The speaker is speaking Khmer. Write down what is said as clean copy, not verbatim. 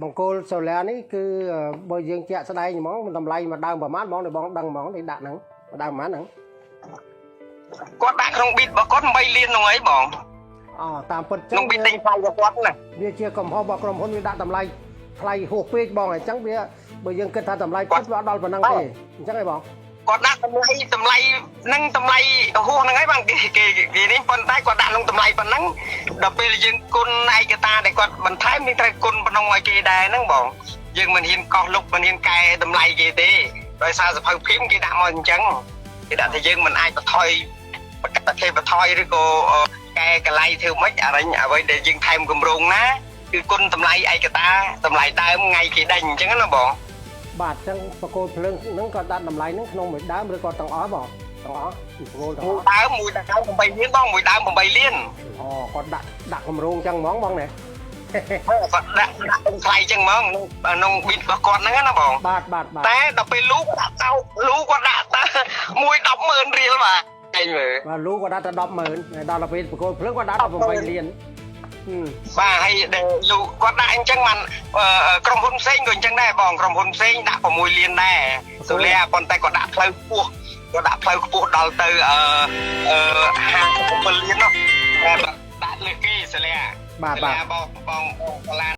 បង្គោលសូឡានេះគឺបើយើងជាក់ស្ដែងហ្មងតម្លៃមួយដើមប្រហែលបងដែលបងដឹងហ្មងនេះដាក់ហ្នឹងមួយដើមប្រហែលហ្នឹង គាត់ដាក់ក្នុង bid របស់គាត់8លានហ្នឹងអីបង អូតាមពិតចឹ ក្នុង ង bid ទិញថ្លៃរបស់គាត់ណា វាជាកំហុសរបស់ក្រុមហ៊ុនវាដាក់តម្លៃថ្លៃហួសពេកបងអញ្ចឹងវាបើយើងគិតថាតម្លៃពិតវាអត់ដល់ប៉ុណ្ណឹងទេអញ្ចឹងឯងបង គាត់ដាក់តម្លៃតម្លៃហ្នឹងតម្លៃហួសហ្នឹងហើយបងគេគេគេនេះប៉ុន្តែគាត់ដាក់ក្នុងតម្លៃប៉ុណ្ណឹងដល់ពេលយើងគុណឯកតាដែលគាត់បន្ថែមមានត្រូវគុណប៉ុណ្ណឹងឲ្យគេដែរហ្នឹងបងយើងមិនហ៊ានកោះលុកមិនហ៊ានកែតម្លៃគេទេដោយសារសភៅភីមគេដាក់មកអញ្ចឹងគេដាក់ថាយើងមិនអាចបន្ថយបកតគេបន្ថយឬក៏កែកលៃធ្វើម៉េចអរិញអ្វីដែលយើងថែមគម្រោងណាគឺគុណតម្លៃឯកតាតម្លៃដើមថ្ងៃគេដេញអញ្ចឹងណាបង បាទអញ្ចឹងបង្គោលភ្លើងហ្នឹងក៏ដាក់តម្លៃហ្នឹងក្នុងមួយដើមឬក៏ទាំងអស់បងទាំងអស់បង្គោលទាំង មួយ អស់ ដើមមួយដើម8លានបងមួយដើម8លាន អូគាត់ដាក់ដាក់គម្រោងអញ្ចឹងហ្មងបងណែ គាត់ដាក់ដាក់ថ្លៃចឹងហ្មងក្នុង bid របស់គាត់ហ្នឹងណាបង បាទបាទបាទ តែដល់ពេលលូគាត់ដាក់តោលូគាត់ដាក់តាមួយ100,000រៀលបាទឯងមើល បាទលូគាត់ដាក់តែ100,000ដល់ទៅពេលបង្គោលភ្លើងគាត់ដាក់18លានហឹម បាទហើយដែលលូគាត់ដាក់អញ្ចឹងបានក្រុមហ៊ុនផ្សេងក៏អញ្ចឹងដែរបងក្រុមហ៊ុនផ្សេងដាក់6លានដែរសូលាប៉ុន្តែគាត់ដាក់ផ្លូវខ្ពស់គាត់ដាក់ផ្លូវខ្ពស់ដល់ទៅអឺអឺ57លាននោះតែដាក់លើគេសូលា បាទបាទ បងបងបងឡាន